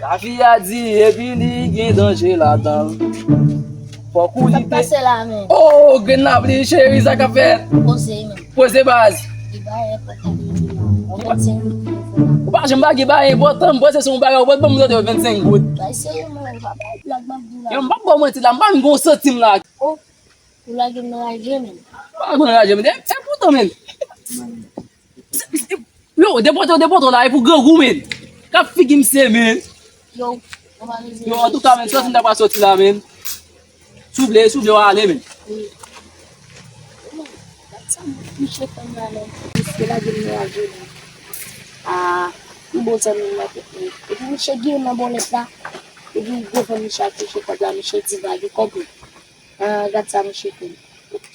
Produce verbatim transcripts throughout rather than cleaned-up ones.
Lavi a di epi li gen danje ladan l. Fòk ou li te. Sa k pase la menm? Oh, grenn lapli, cheri, sa k ap fèt? Poze menm. Poze baz. Li bay enpòtan li la. Ou pa janm pa gen bagay enpòtan, m panse se yon bagay ou pa t ban m zòt yo vennsenk goud. Bay serye man, ou pa bay blag m ap di w la. Yo, m p ap ba w manti la, m pa menm gen yon santim la. Oh, ou lage m nan raje menm. M pa lage w nan raje menm, e poutan menm. Yo, depòte w, depòte w la, e pou grangou, men. K ap figi misye, men. Yo, yo, antouka, men, sòti m ta pral sòti la, men. Souple, souple, w ale, men. Gad sa misye fè m la, men. Misye lage m nan raje, men. Ah, m bon zanmi m nan tèt mwen. Epi misye gen nan bòlèt la. Epi gwo fanm misye ap touche kòb la, misye di vag, ou konprann? Ah, gad sa misye fè m. Ok.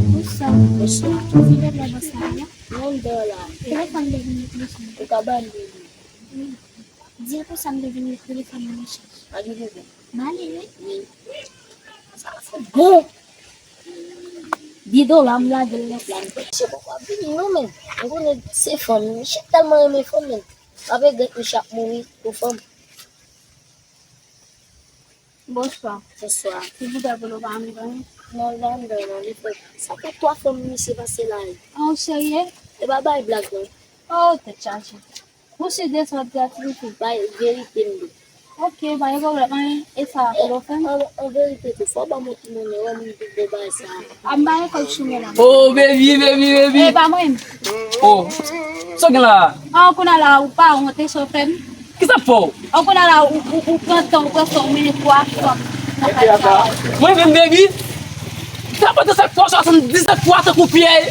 Bonswa. Bonswa. Ou vin nan bòs la, non? Non, m deyò la. Telefòn de vini plis. Ou ka ban m de vini. Di l konsa m te vin met telefòn nan mechan. Pa gen pwoblèm. M ale wi. Wi. Sa fè bon. Bidon la, m lage l nan pla m. Misye poko ap vini non, men. M konnen se fanm. Misye tèlman renmen fanm, men. M ap regrèt misye ap mouri pou fanm. Bonswa. Bonswa. Silvouplè, pou nou pa andedan, wi. Non, l pa andedan, non, li fè. Sa fè twa fanm misye pase la, wi. Ah, ou serye? E pa bay blag, non. Oh, tèt chaje. Ou si de sa w ap di a, ti pitit? Bay verite m di. Ok, pa gen pwoblèm, anyen. E sa, pou nou fè? An, an verite tou, fò w ban m yon ti monnen, wè moun tou gwo bagay sa. A, m pa gen kòb sou mwen la. Oh, baby, baby, baby. E, pa mwen. Oh, sa w gen la? An, kounye a la, ou pa wont, e sa w fè m? Kisa k fè w? An, kounye a la, ou, ou, ou pran tan, ou pran tan, ou mennen twa fanm nan kay sa. Mwen menm, baby? Sa pa de sèt fwa swasanndisèt fwa tankou pyè.